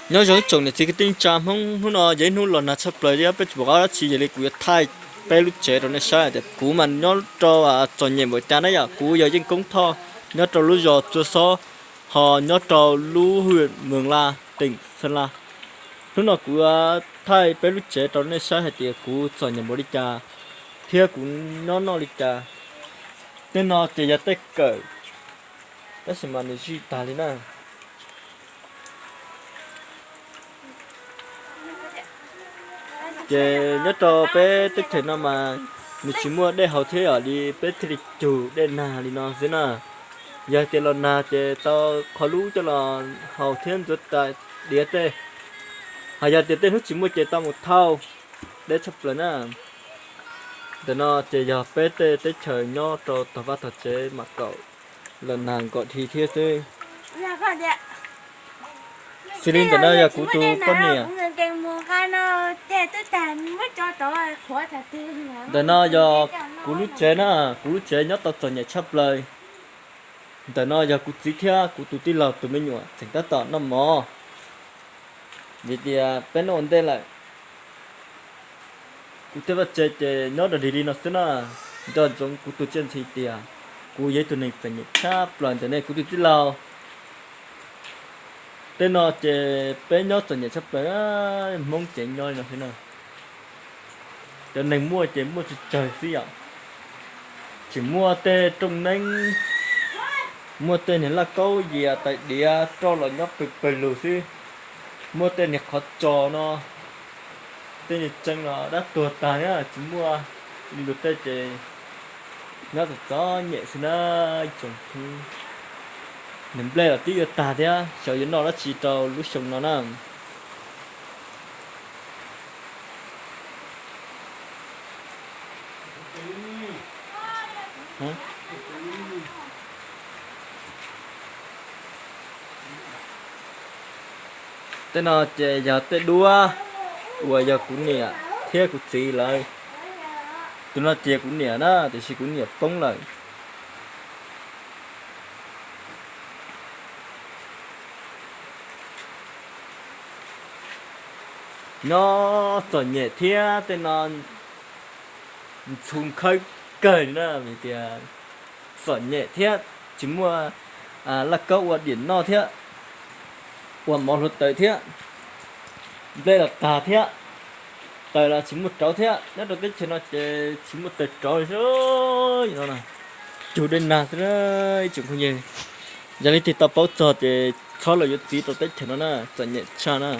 Nyob zoo ib tsoom niam txiv kwv tij neej tsa Hmoob, hnub no yog ib hnub los nag tshaj plaws thiab peb tsis pom qab dab tsi, yog li kuv yuav thaij peb lub tsev rau nej saib tias kuv mas nyob rau txom nyem npaum cas na yom. Kuv yog Yeej Koob Thoj, nyob rau lub zos Txua Xob, ho nyob rau lub hwj Moos Laj, teem Xeeb Laj. Hnub no kuv yuav thaij peb lub tsev rau nej saib hais tias kuv txom nyem npaum li cas thiab kuv nyob noj li cas. Tej no ces yog tej kawm, tab sis mas nws zij tag li na. Ces nyob rau peb teb chaws no mas nws tsis muaj dej haus thiab, yog li peb thiaj li cug dej nag li no xwb na. Yog tias los nag ces tau qhov lub coj los haus thiab ntxuav tais diav tej. Ho yog tias tej hnub tsis muaj ces tau mus thauj, deb tshaj plaws na. Ntawm no ces yog peb tej teb chaws nyob rau tog vaj tog tsev mam kaum los nag nkaum dhi thiab xwb. Xws li ntawm no yog kuv tus poj niam. Ntawm no yog kuv lub tsev na, kuv lub tsev nyob tau txom nyem tshaj plaws. Ntawm no yog kuv txiv thiab kuv tus tij laug tus me nyuam tseem tab tom noj mov, vim tias peb noj ua ntej lawm. Kuv tej vaj tsev ces nyob dog dig li no xwb na. Nco ntsoov kuv tus tsiaj ntxhi tias kuv yog ib tug neeg txom nyem tshaj plaws ntawm nej kuv tus tij laug. Tej no ces peb nyob txom nyem tshaj plaws, Hmoob ces nyob li no xwb na. Cov neeg muaj ces muaj tsawg tsawg xwb yom. Tseem muaj tej rooj neeb, muaj tej niag laj kaub yias tais diav roj los nyob pawg pawg lug xwb. Muaj tej niag qhov tsos no, tej niag tseej los dab tuag tag thiab, tsis muaj li luag tej ces nyob txom txom nyem xwb na. Ib tsoom, niag nplej los twb yuav tag thiab, xyov yuav noj dab tsi rau lub xyoo no na. Tej no ces yog tej duab uas yog kuv niam thiab kuv txiv lawv. Tus no ces kuv niam na, tiam sis kuv niam poob lawm. Nyob txom nyem thiab tej no ntxhov khawb kawg li na, vim tias txom nyem thiab tsis muaj laj kaub ua diam noj thiab, ua mov hluav taws thiab, nplej los tag thiab, taws los tsis muaj rauv thiab. Nyob rau teb chaws no ces tsis muaj taws rauv li xwb no, cug dej nag xwb na ib tsoom phooj ywg. Yog leej twg tau paub txog ces txhob los yuav txiv rau teb chaws no na, txom nyem tshaj na.